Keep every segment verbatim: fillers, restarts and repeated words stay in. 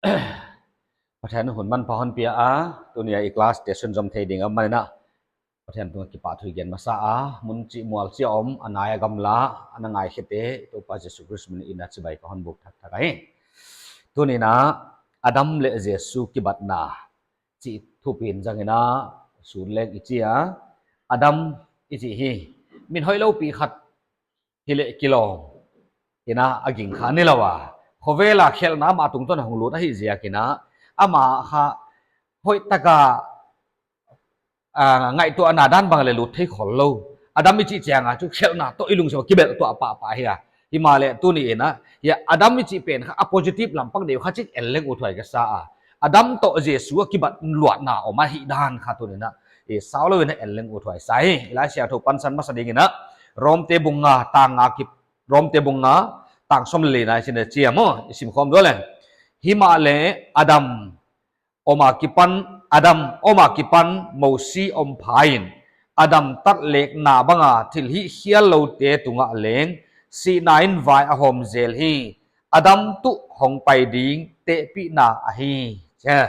Pathian hun manpha hon pia a, tuni a i class te sunzom thei ding a om manin a, Pathian tungah kipahthu i gen masa a, mun chih mual chih a om, a nai a gamla, a na ngaikhiate, Toupa Jesu Khrist min in a chibai ka hon buk thakthak ahi. Tuni in a, Adam leh Jesu kibatna chih thupi in zang in a, sun leng i chi a, Adam i chih hi, min hoihlou pi khat hileh kilawm in a, a ging kha ni lou a. Khovel a khelhna amah tungtawn hong lut ahih ziak in a, amah kha hoihtak a, a, ngaihtuahna dan bang leh lut thei khollou. Adam i chih chiang a chu khelhna toh i lungsim a kibelhtuah pahpah hi a. Himahleh tuni in a, hiai Adam i chih pen kha a positive lam pang deuh kha chik en leng uthuai ka sa a. Adam toh Jesu a kibat luatna om ahihdan kha tuni in a, i saulou in a en leng uthuai sa hi. I Laisiangthou pansan masa ding in a, Romte bung nga tang nga ki, Romte bung nga tang sawm leh li na i sim a chia maw, i sim khawm dua leng. Himahleh Adam om a kipan, Adam om a kipan Mosi om pha in, Adam tatlekna bang a thil hihkhial loute tungah leng sihna in vai a hawm zel hi. Adam tuh hong pai ding tehpihna ahi. Che.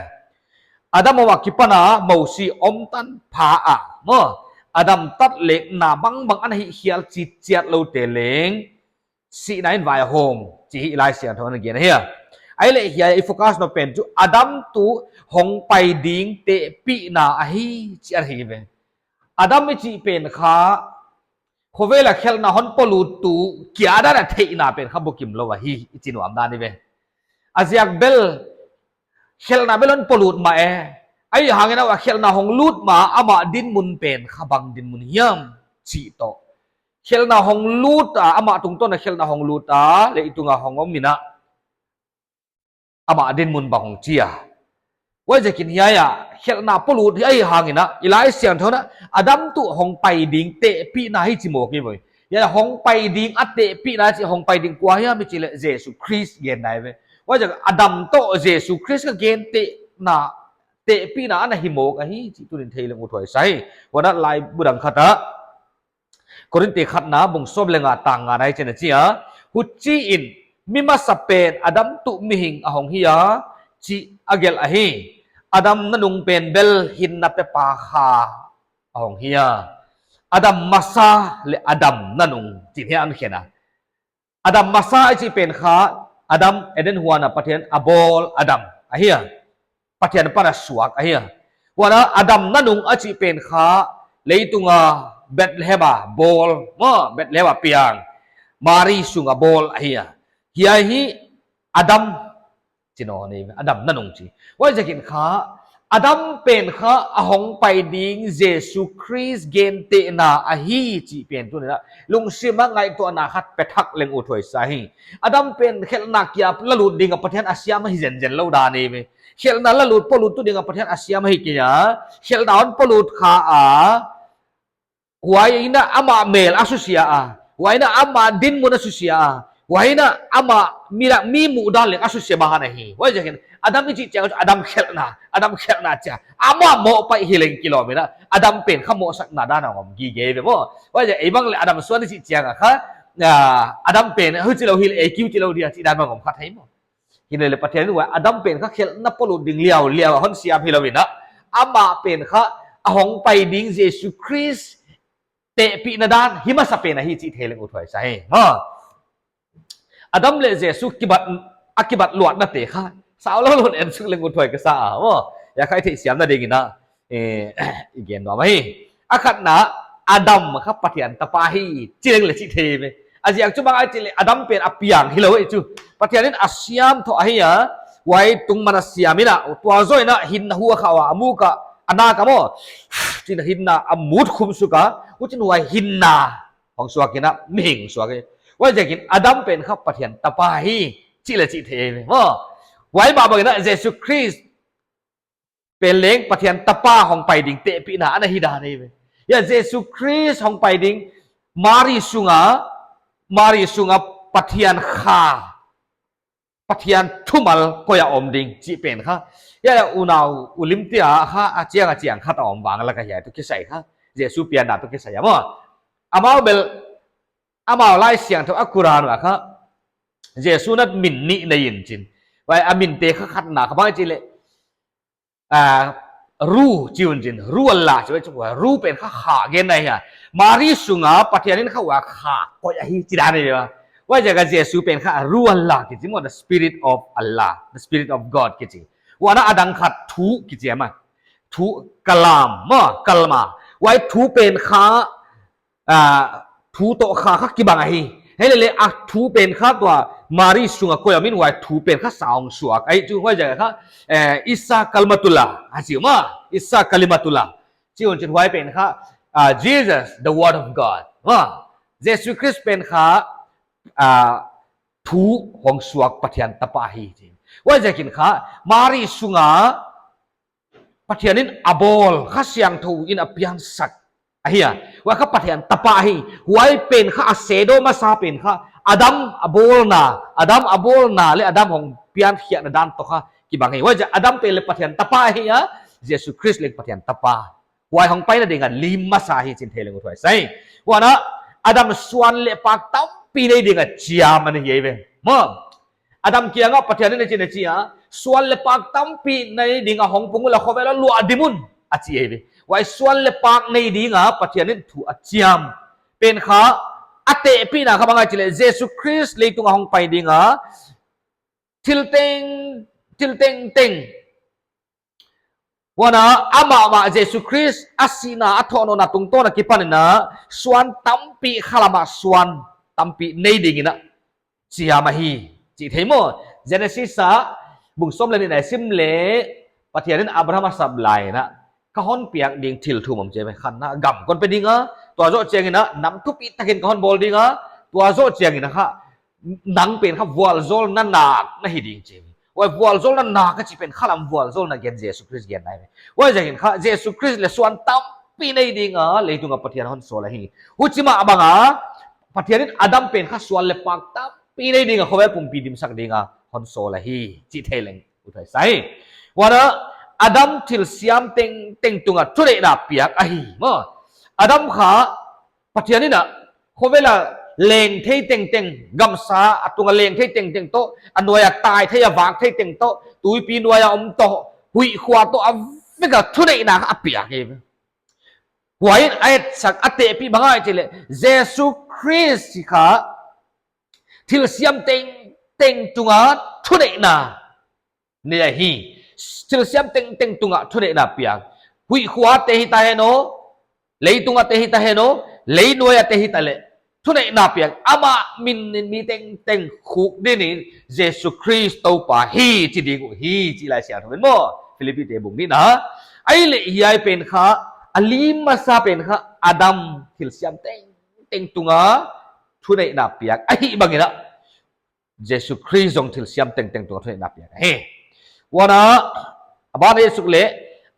Adam om a kipan a Mosi om tan pha a maw, Adam tatlekna bangbang ana hihkhial chitchiat loute leng sihna in vai a hawm, chih hi i Laisiangthou in a gen ahi a. Ahihleh hiai i focus na pen chu Adam tuh hong pai ding tehpihna ahi chih ahi ve. Adam i chih pen kha khovel a khelhna hon polut tuh kia dan a theihna pen kha bukim lou ahi, i chi nuam dan hi ve. A ziak bel khelhna bel hon polut mah e. Ahihhangin a khelhna hong lut ma, amah dinmun pen kha bang dinmun hiam chih toh, khelhna hong lut a, amah tungtawn a khelhna hong lut a, leitung a hong om in a, amah dinmun bang hong chi a. Huaiziakin hiai a khelhna polut hi ahihhangin a, i Laisiangthou in a Adam tuh hong pai ding tehpihna hi chi mawk hi ve. Hiai a hong pai ding a tehpihna chih, hong pai ding kua hiam i chih leh Jesu Khrist genna hi ve. Huaiziak Adam toh Jesu Khrist kha gentehna, tehpihna ana hi mawk ahi chih tuni in thei leng uthuai sa hi. Huan a laibu dang khat a, Korinte khatna bung sawm leh nga tang nga na i sim a chia, huchiin mi masa pen Adam tuh mihing a hong hi a, chih a gelh ahi. Adam nanung pen bel hinna pepa kha a hong hi a. Adam masa leh Adam nanung chih hiai a hon khen a. Adam masa i chih pen kha, Adam Eden huan a Pathian a bawl Adam ahi a. Pathian pan a suak ahi a. Huan a Adam nanung a chih pen kha, leitung a Bethlehem a bawl, maw, Bethlehem a piang, Mari sung a bawl ahi a. Hiai hi Adam chi nawn hi, Adam nanung chi. Huaiziakin kha, Adam pen kha a hong pai ding Jesu Khrist gentehna ahi chih pen tuni in a lungsim a ngaihtuahna khat pe thak leng uthuai sa hi. Adam pen khelhna kia la lut ding a Pathian a siam ahi zenzen lou dan hi ve. Khelhna la lut polut tuh ding a Pathian a siam ahi kei a. Khelhna hon polut kha a, huai in a amah mel a susia a, huai in a amah dinmun a susia a, huai in a amah mi ra mi muh dan leng a susia bang ana hi. Huaiziakin Adam i chih chiang Adam khelhna, Adam khelhna chia, amah mohpaih hi leng kilawm in a, Adam pen kha mohsakna dan a om gige ve maw. Huaiziak ei bang leh Adam suan i chih chiang a kha, ah, Adam pen huchi lou hi leh ei kiu chi lou dia chih dan bang om kha thei maw. Himahleh Pathian in huai Adam pen kha khelhna polut ding liauliau a hon siam hilou in a, amah pen kha a hong pai ding Jesu Khrist tehpihna dan hi masa pen ahi chih thei leng uthuai sa hi. Ha. Adam leh Jesu kibat, a kibat luatnate kha saulou lou in en suk leng uthuai ka sa a. Maw. Hiai kha i theihsiamna ding in a, eh, i gen nuam ahi. A khatna, Adam kha Pathian tapa hi, chi leng leng chih thei ve. A ziak chu bang ahia chih leh Adam pen a piang hilou ahi chu. Pathian in a siam thou ahi a, huai tungman a siam in a, tua zoh in a hinna hu a khau a, a muk a, a nak a maw, chin hinna a mut khum suk a, huchiin huai hinna hong suak in a, mihing suak hi. Huaiziakin Adam pen kha Pathian tapa hi, chih leng chih thei ve. Maw, huai mah bang in a Jesu Khrist pen leng Pathian tapa hong pai ding tehpihna ana hi dan hi ve. Hiai Jesu Khrist hong pai ding, Mari sung a, Mari sung a Pathian kha, Pathian thumal koi a om ding chih pen kha. Hiai unau ulimte a kha a chiang a chiang khat a om vang lak a hiai toh kisai kha, Jesu pianna toh kisai a maw. Amau bel, amau Laisiangthou a Quran a kha, Jesu in a min nih nei in chin. Huai a minte kha khatna kha bang chi leh, ah, Ruh chi un chin, Ruh Allah chi, huai chu Ruh pen kha kha gen ahi a. Mari sunga Pathian in kha huai kha koih ahi chi dan ahi a. Huaijiakin Jesu pen kha Ruh Allah kichi maw, the Spirit of Allah, the Spirit of God kichi. Huan a dang khat Thu kichi maw. Thu, Kalam maw, Kalma. Huai Thu pen kha, ah, Thu toh kha kha kibang ahi. Himahleh a Thu pen kha tua Mari sunga koih a min huai Thu pen kha sa hong suak ahi chu, huaijiakin kha, eh, Isa Kalimatullah, a chi maw, Isa Kalimatullah. Chi un chin huai pen kha, ah, Jesus, the Word of God. Maw, Jesu Khrist pen kha, ah, Thu hong suak Pathian tapa ahi chi. Huaijiakin kha Mari sunga Pathian in a bawl, Kha Siangthou in a piangsak ahi a. Huai kha Pathian tapa ahi. Huai pen kha a shadow masa pen kha Adam a bawlna, Adam a bawlna leh Adam hong piankhiakna dan toh kha kibang ahi. Huaijiakin Adam pen leh Pathian tapa ahi a, Jesu Khrist leh Pathian tapa. Huai hong paina dinga lim masa hi chin thei leng uh thuaisai. Huan a Adam suan leh pak tampi nei dinga chiam ana hi ve. Maw, Adam kianga Pathian in a chin a chi a, suan leh pak tampi nei dinga hong pung ula khovel ah luah dim un a chi ve. Huai suan leh pak nei dinga Pathian in thu a chiam pen kha a tehpihna kha bang ahi chi leh Jesu Khrist leitunga hong pai dinga thil teng, thil tengteng. Huan a amah mah Jesu Khrist a sihna a thohnawnna tungtawn akipan in a suan tampi kha lam ah suan tampi nei dingin a chiam ahi chih thei maw. Genesis a bung sawm leh nihna i sim leh Pathian in Abraham a sap lai in a, ka hon piak ding thil thum om chi ve. Khatna, gam kon pe ding a, tua zoh chiangin a nam thupi takin ka hon bawl ding a, tua zoh chiangin a kha nang pen kha vualzawlna nak na hi ding chi ve. Huai vualzawlna nak a chih pen kha lam vualzawlna gen Jesu Khrist gen ahi ve. Huaijiakin kha Jesu Khrist leh suan tampi nei dinga leitunga Pathian hon sawl ahi. Huchi mah banga Pathian in Adam pen kha suan leh pak tampi nei dinga khovel pumpi dimsak dinga hon sawl ahi chih thei leng uh thuaisai. Huan a Adam thilsiam tengteng tunga thuneihna piak ahi maw. Adam kha Pathian in a khovel a leng thei tengteng, gamsa a tunga leng thei tengteng toh, a nuai a tai thei a vak thei teng toh, tuipi nuai a om toh, huihkhua toh a vek a thuneihna kha a piak ahi. Huai in a etsak a tehpih bang ahi chi leh Jesu Khrist kha thilsiam tengteng tunga thuneihna nei ahi. Thilsiam tengteng tunga thuneihna piak. Huihkhua te hita hen aw, leitung a te hita hen aw, leinuai a te hita leh thuneihna piak. Amah min in mi tengteng khuk dingin Jesu Khrist Toupa hi chi ding uh hi chih Laisiangthou in maw. Philippi te bung nihna. Ahihleh hiai pen kha a lim masa pen kha Adam thilsiam tengteng tunga thuneihna piak ahih bangin a Jesu Khrist zong thilsiam tengteng tunga thuneihna piak ahi. Huan a, a ban ah i et suk leh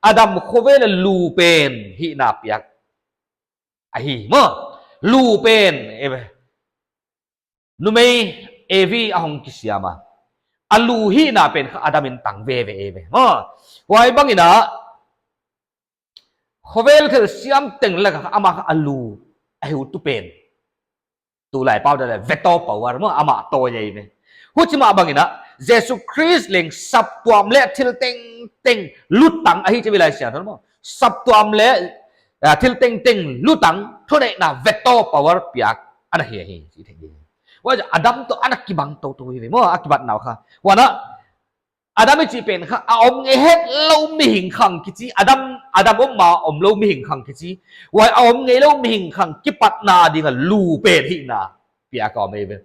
Adam khovel a lu pen hihna piak ahi maw. Lu pen, eh, numei Evi a hong kisiam a, a lu hihna pen kha Adam in tang veve ahi ve maw. Huai bangin a khovel thilsiam teng laka amah kha a lu a hiutu pen. Tulai pau dan leh veto power maw, amah tawi ahi ve. Huchi mah bangin a Jesu Khrist leng saptuam leh thil tengteng lutang ahi chi ve Laisiangthou in maw. Saptuam leh, ah, thil tengteng lutang thuneihna veto power piak ana hi ahi chi thei ding. Huai Adam toh ana kibang toto hi ve maw, a kibatna uh kha. Huan a Adam i chih pen kha a om ngei hetlou mihing khang kichi, Adam, Adam om ma omlou mihing khang kichi. Huai a om ngeilou mihing khang kipatna dinga lu pen hihna piak a om ahi ve.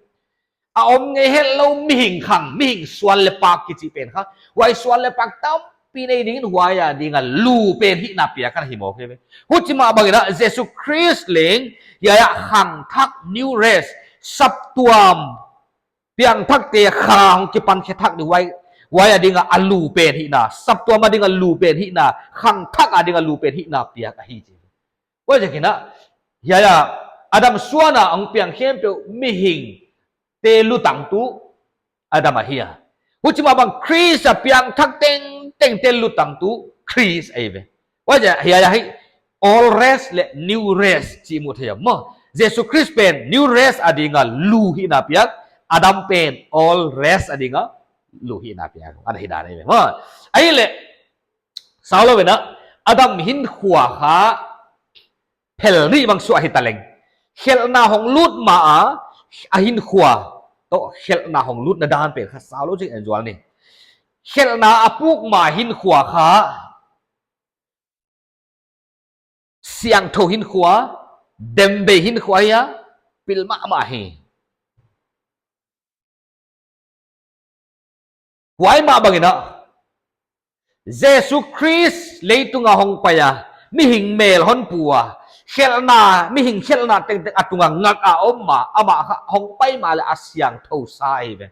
A om ngei hetlou mihing khang, mihing suan leh pak kichi pen kha, huai suan leh pak tampi nei dingin huai a dinga lu pen hihna piak ana hi mawk ahi ve. Huchi mah bangin a Jesu Khrist leng hiai a khangthak, new race, saptuam, piangthakte khang kipan khe thak ding huai, huai a dinga a lu pen hihna, saptuam a dinga lu pen hihna, khangthak a dinga lu pen hihna piak ahi chi. Huaijiakin a, hiai a Adam suan a hong piang khempeuh mihingte lutangtu Adam ahi a. Huchi mah bang Khrist a piangthak tengtengte lutangtu Khrist ahi ve. Huaijiakin hiai a hi old race leh new race chih mu thei a maw. Jesu Khrist pen new race a dinga lu hihna piak, Adam pen old race a dinga luhihna piak ana hi dan ahi ve maw. Ahihleh, saulou ve na, Adam hinkhua kha phel nih bang suah hi taleng, khelhna hong lut ma a, a hinkhua toh khelhna hong lutna dan pen kha saulou chih en zual ni. Khelhna a puk ma hinkhua kha siangthou hinkhua, dembei hinkhua hia, pil mahmah hi. Huai mah bangin a, Jesu Khrist leitung a hong pai a, mihing mel hon pua, khelhna, mihing khelhna tengteng a tunga ngak a om ma, amah kha hong pai ma leh a siangthou sa ahi ve.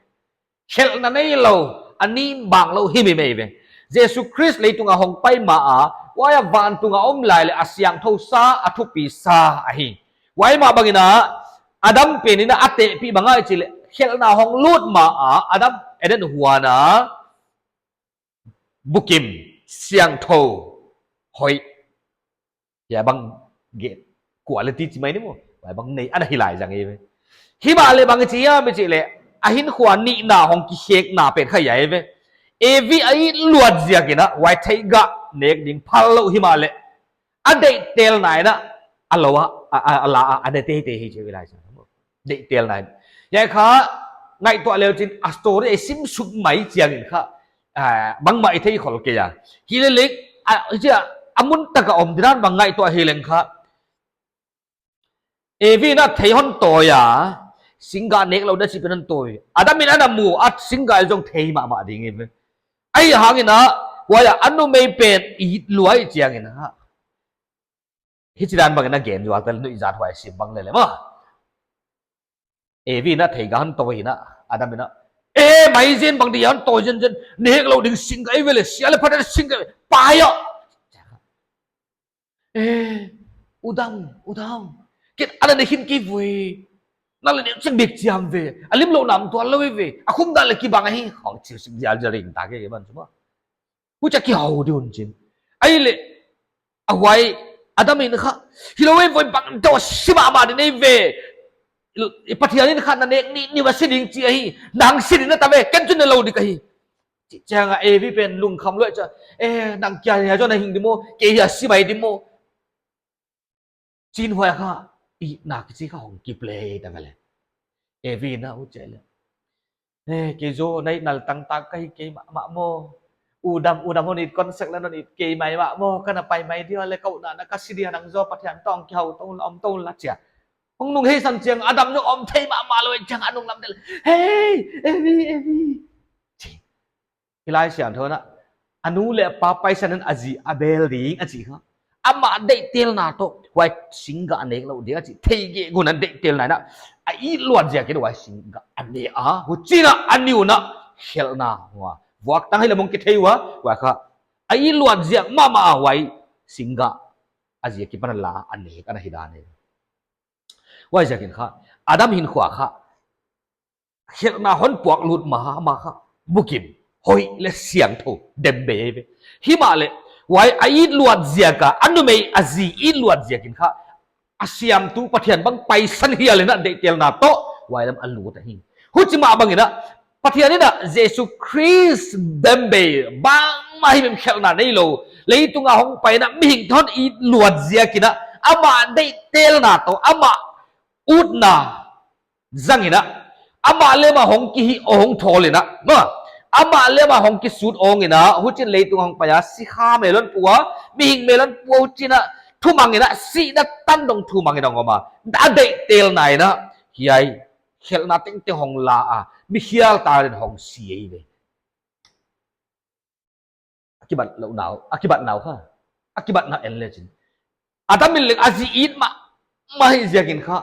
Khelhna neilou, a nih bang lou himhim ahi ve. Jesu Khrist leitung a hong pai ma a, huai a vantung a om lai leh a siangthou sa, a thupi sa ahi. Huai mah bangin a, Adam pen in a tehpih bang ahia chih leh, khelhna hong lut ma a, Adam Eden huan a, bukim, siangthou, hoih, hia bang gen, quality chi mai ni maw, huai bang nei ana hi lai zang ahi ve. Himahleh bang chi hiam i chih leh, a hinkhua nihna hong kikhekna pen kha hiai ahi ve. Evi a it luat ziakin a, huai theigah nek ding phal lou himahleh, a deihtelna in a, a lou a, a, a, a la a, a ne teitei hi chih ahi lai zang. Deihtelna in. Hiai kha ngaihtuah leu chin a story i simsuk mai chiangin kha, ah, bangmah i thei khol kei a. Hileleng, a, hichia, a mun taka om didan bang ngaihtuah hileng kha, Evi in a thei hon tawi a, singgah nek lou ding chih pen hon tawi. Adam in ana mu a, singgah zong thei mahmah ding ahi ve. Ahihhangin a, huai a, a numei pen it luat chiangin a, hichidan bangin a gen zual ta leh nuihzat huai sim bang lele maw. Evi in a theigah hon tawi in a, Adam in a, e, maizen bang dia hon tawi zenzen, nek lou ding singgah ahi ve leh, sia leh pha ding singgah, pai aw. E, U Dam, U Dam, ken ana ne khin kei ve. Nang leh neuchik bek chiam ve. A limlouhna tuan lou ve. A khum dan leh kibang ahi. Hong chih sik zialzial in ta kei ban chu maw. Huchia kihou ding un chin. Ahihleh, a huai, Adam in kha, hilou ve, voi bang deuh a si mahmah ding ahi ve. I Pathian in kha na nek ni, ni va si ding chi ahi. Nang si ding na ta ve, ken chu ne lou ding ka hi. Chih chiang a Evi pen lungkham lua chia, e, nang kia hia zaw na hing ding maw, kei hia si mai ding maw. Chin huai kha, itna kichi kha hong kiplay ta ve leh. Evi in a huchia leh, e, kei zaw na it nal tangtak ka hi kei mahmah maw. U Dam, U Dam hon it kon sek leh non it kei mai mah maw, ka na pai mai dia leh ka utna na ka si dia nang zaw Pathian tawh kihou tou la, om tou la chia. Hong nung hei san chiang Adam zong om thei mahmah lou chiang a nung lam del. Hei, Evi, Evi. Chi. Hilai siangthou in a, a nu leh a pa paisan in a zi a bel ding a chi kha. Amah deihtelna toh, huai singgah nek lou ding a chi. Theigeh gun a deihtelna in a, a it luat ziakin huai singgah a ne a. Huchiin a, a ni un a, khelhna hua. Vuak tang hileh mong kithei ua, huai kha. A it luat ziak mahmah a huai singgah a zi akipan a la a nek ana hi dan ahi. Huaiziakin kha, Adam hinkhua kha, khelhna hon puak lut ma a, amah kha, bukim, hoih leh siangthou, dembei ahi ve. Himahleh, huai a it luat ziak a, a numei a zi it luat ziakin kha, a siamtu Pathian bang paisan hial in a deihtelna toh, huai lam a lut ahi. Huchi mah bangin a, Pathian in a Jesu Khrist dembei, bangmah himhim khelhna neilou, leitung a hong pai in a mihing toh hon it luat ziakin a, amah deihtelna toh, amah utna zang in a, amah lem a hong kihih hong thawl in a, maw, amah lem a hong kisut hong in a, huchiin leitung a hong pai a, sikha mel hon pua, mihing mel hon pua, huchiin a, thumang in a, sihna tan dong thumang in a hong om a, a deihtelna in a, hiai, khelhna tengteng hong la a, mi khial ta in hong si ahi ve. A kibat louh nau, a kibat nau kha. A kibatna en lechin, Adam in leng a zi it mahmah hi ziakin kha,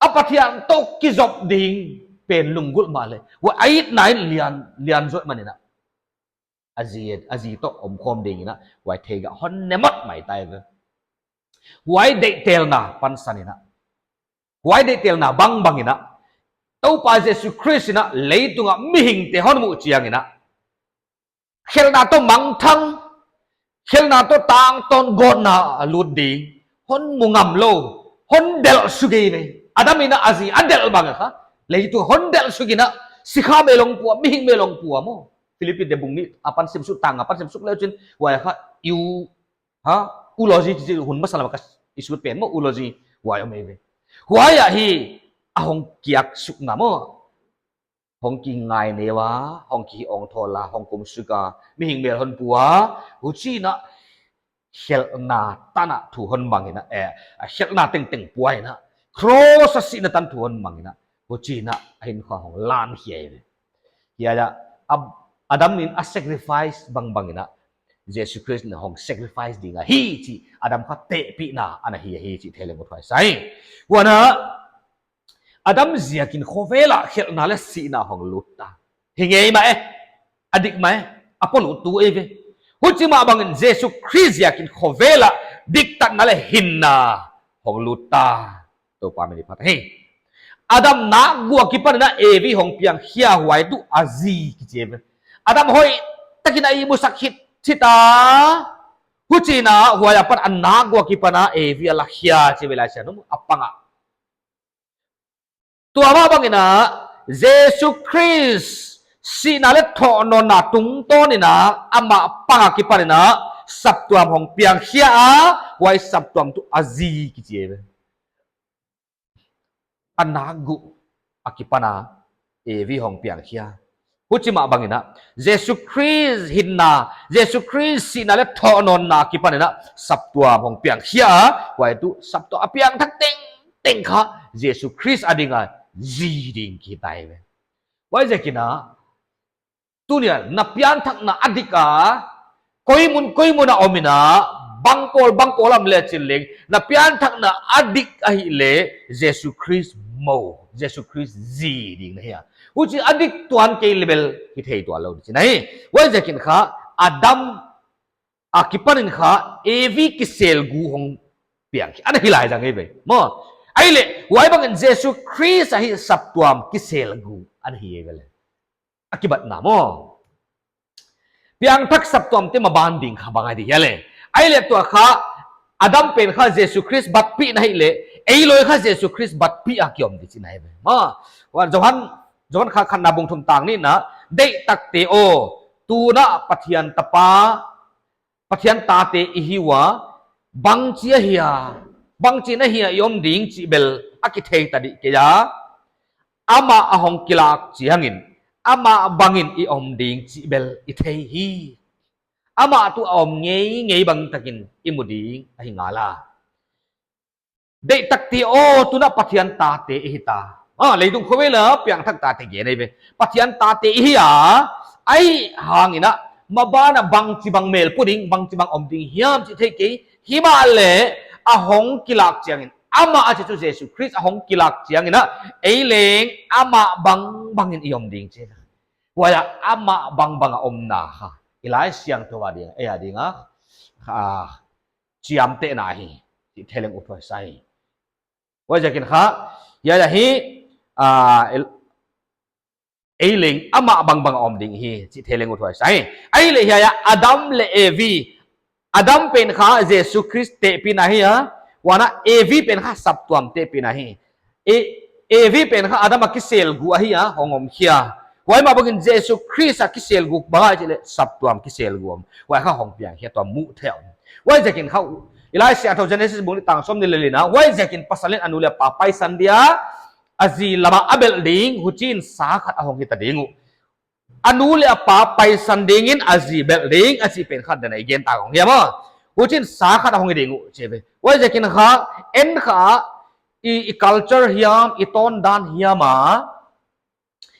a Pathian toh kizop ding pen lunggulh mahleh, huai a itna in lian, lian zawk man in a, a zi, a zi toh omkhawm ding in a, huai theigah hon ne mawk mai ta ahi ve. Huai deihtelna pansan in a, huai deihtelna bangbang in a, Toupa Jesu Khrist in a leitung a mihingte hon muh chiang in a, khelhna toh mangthang, khelhna toh tangtawn gawtna a lut ding, hon mu ngam lou, hon delh suk ahi ve. Adam in a a zi a delh bang a kha, leitung hon delh suk in a, Sikha mel hong pua, mihing mel hong pua maw. Philippi te bung nih apan sim suk, tang apan sim suk leh chin, huai kha, eu, ha, eulogy chi hun masa lam ka i sut pen maw, eulogy, huai om ei ve. Huai ahi, a hong kiak suk nga maw. Hong kingaineu a, hong ki ong thol a, hong kum suk a, mihing mel hon pua, huchiin a, khelhna tan a thu hon mang in a, eh, a khelhna tengteng pua in a, cross a sihna tan thu hon mang in a, huchiin a, a hinkhua hong lan hi ei ve. Hiai a, Ab-, Adam in a sacrifice bangbang in a, Jesu Khrist in hong sacrifice ding ahi chih, Adam kha tehpihna ana hi ahi chih thei leng uthuai sa ing. Huan a, Adam ziakin khovel ah khelhna leh sihna hong lut ta. Hi ngei mah e, a dik mah e, a polut tu ei ve. Huchi mah bangin Jesu Khrist ziakin khovel ah diktatna leh hinna hong lut ta. Toupa min i phat hen. Adam nakgu akipan in a Evi hong piang khia, huai tuh a zi kichi ei ve. Adam hoihtakin a ihmu sak khit, chih ta. Huchiin a huai apan a nakgu akipan a Evi a la khia chih ve Laisiangthou a pang a. Tua mah bangin a, Jesu Khrist sihna leh thohnawnna tungtawn in a, amah pang akipan in a, saptuam hong piang khia a, huai saptuam tuh a zi kichi ei ve. A nakgu akipan a, Evi hong piang khia. Huchi mah bangin a, Jesu Khrist hinna, Jesu Khrist sihna leh thohnawnna akipan in a, saptuam hong piang khia a, huai tuh saptuam a piangthak tengteng kha, Jesu Khrist ading a zi ding kichi ei ve. Huaiziakin a, tuni a, na pianthakna a dik a, koi mun, koi mun a om in a, bang pawl, bang pawl a om leh chin leng, na pianthakna a dik ahihleh, Jesu Khrist mou, Jesu Khrist zi ding na hi a. Huchi a dik tuan kei leh bel, hi thei tuan lou di chihna hi. Huaiziakin kha, Adam akipan in kha, Evi kiselgu hong piang khia, ana hi lai zang ei ve. Maw, ahihleh, huai bangin Jesu Khrist ahi saptuam kiselgu, ana hi ei ve leh. A kibatna maw. Piangthak saptuam te maban ding kha bang ahi di hia leh. Ahihleh tua kha, Adam pen kha Jesu Khrist batpihna hileh, ei loi kha Jesu Khrist batpih a kiom di chihna ei ve. Maw, huan Johan, Johan kha khatna bung thum tang nihna, deihtakte aw, tuin a Pathian tapa, Pathian tate i hi ua, bangchi ahia, bangchi na hia i om ding chih bel a kithei ta di kei a. Amah a hong kilak chiangin, amah bangin i om ding chih bel i thei hi. Amah tuh a om ngeingei bang takin i mu ding ahi ngal a. Deihtakte aw, tuin a Pathian tate i hi ta. Ah, leitung khovel a piangthak tate gen ei ve. Pathian tate i hi a, ahihhangin a, maban a bangchibang mel pu ding, bangchibang om ding hiam chih thei kei, himahleh a hong kilak chiangin, amah a chih chu Jesu Khrist a hong kilak chiangin a, ei leng amah bangbangin i om ding chih. Huai a amah bangbang a omna kha. I Laisiangthou a ding, ei a ding a. Kha, chiamtehna hi, chih thei leng uthuai sa ing. Huaiziakin kha, hiai ahi, ah, el-, ei leng amah bangbang a om ding hi, chih thei leng uthuai sa ing. Ahihleh hiai a Adam leh Evi, Adam pen kha Jesu Khrist tehpihna hi a, huan a Evi pen kha saptuam tehpihna hi. E, Evi pen kha Adam a kiselgu ahi a, hong om khia. Huai mah bangin Jesu Khrist a kiselgu bang ahia chih leh saptuam kiselgu om. Huai kha hong piang khia tua muh theih om. Huaiziakin kha, i Laisiangthou Genesis bung nih tang sawmnih leh lina, huaiziakin pasal in a nu leh a pa paisan dia, a zi lam a a belh ding, huchiin sa khat a hong hi ta ding uh. A nu leh a pa paisan dingin a zi belh ding, a chih pen kha dan a i gen ta hong hiam a. Huchiin sa khat a hong hi ding uh, chi ve. Huaiziakin kha, en kha, i, i culture hiam, i tawndan hiam a,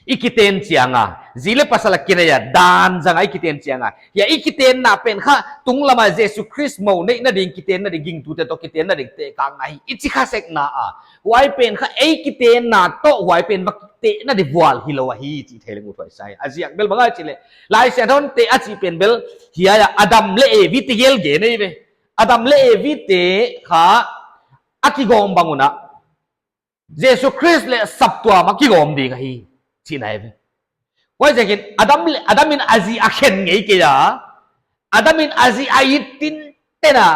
i kiten chiang a, zi leh pasal a kinei a, dan zang a i kiten chiang a. Hiai i kitenna pen kha, tunglam a Jesu Khrist mou neihna ding, kitenna ding, gingtute toh kitenna ding, tehkakna hi, i chi kha sek na a. Huai pen kha ei kitenna toh, huai pen va kitehna di vual hilou ahi chih thei leng uthuai sa ing. A ziak bel bang ahia chih leh, Laisiangthou in te a chih pen bel, hiai a Adam leh Evi te gel gen ei ve. Adam leh Evi te kha a kigawm bang un a, Jesu Khrist leh saptuam a kigawm ding ahi, chihna ei ve. Huaiziakin Adam leh, Adam in a zi a khen ngei kei a, Adam in a zi a it tinten a,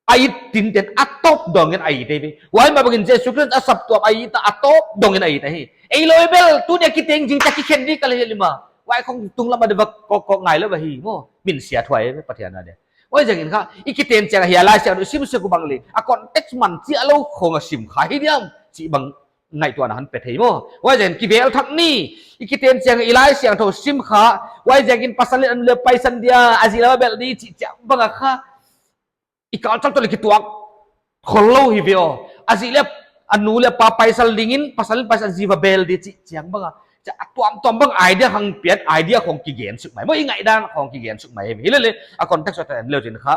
a it tinten a tawp dongin a it ahi ve. Huai mah bangin Jesu Khrist a saptuam a it a, a tawp dongin a it ahi. Ei loi bel tuni a kiteng zing ta kikhen di ka leh lima. Huai khong tunglam a di va kawk kawk ngai lou va hi maw. Min siat huai ve Pathian a dia. Huaiziakin kha, i kiten chiang a hiai Laisiangthou sim sek uh bang leh, a context man chiah lou khong a sim kha hi diam chih bang ngaihtuahna hon pe thei maw. Huaiziakin kivel thak ni, i kiten chiang a i Laisiangthou sim kha, huaiziakin pasal in a nu leh a pa paisan dia, a zi lam a belh di chih chiang bang a kha, i culture toh leh kituak khollou hi ve aw. A zi leh a nu leh a pa paisan dingin, pasal in paisan, zi va belh di chih chiang bang a. Chia a tuamtuam bang idea khong pian, idea khong kigen suk mai. Maw i ngaihdan khong kigen suk mai hi ve. Hilele, a context a tan leu chin kha.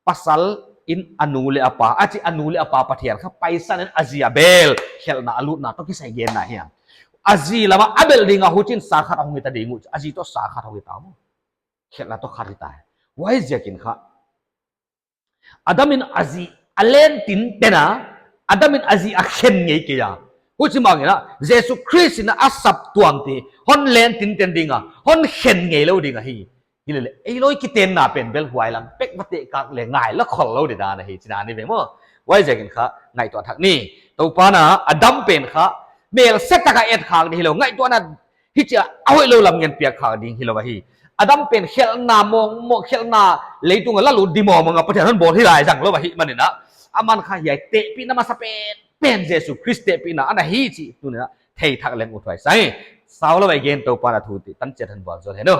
Pasal in a nu leh a pa, a chih a nu leh a pa Pathian kha paisan in a zi a belh, khelhna a lutna toh kisai genna hiam. A zi lam a a belh ding a huchiin sa khat a hong hita ding uh, a zi toh sa khat hong hita maw. Khelhna toh khat hita. Huaiziakin kha, Adam in a zi a len tinten a, Adam in a zi a khen ngei kei a. Huchi mah bangin a, Jesu Khrist in a saptuamte hon len tinten ding a, hon khen ngei lou ding ahi. Hilele, ei loi kitenna pen bel huai lam pek va teh kak leh ngai lou khollou di dan ahi chihna hi ve maw. Huaiziakin kha, ngaihtuah thak ni. Toupa'n a Adam pen kha, melse tak a et khak di hilou, ngaihtuahna hichia a hoihlou lam ngen piak khak ding hilou ahi. Adam pen khelhna mawngmawng, khelhna leitung a la lut di mawngmawng a Pathian hon bawl hi lai zang lou ahihmanin a, aman kha hiai tehpihna masapen pen Jesu Khrist tehpihna ana hi chih tuni'n a thei thak leng uthuai sa hi. Saulou a i gen Toupa'n a thu tih tan chiat hon bawl zual hen aw.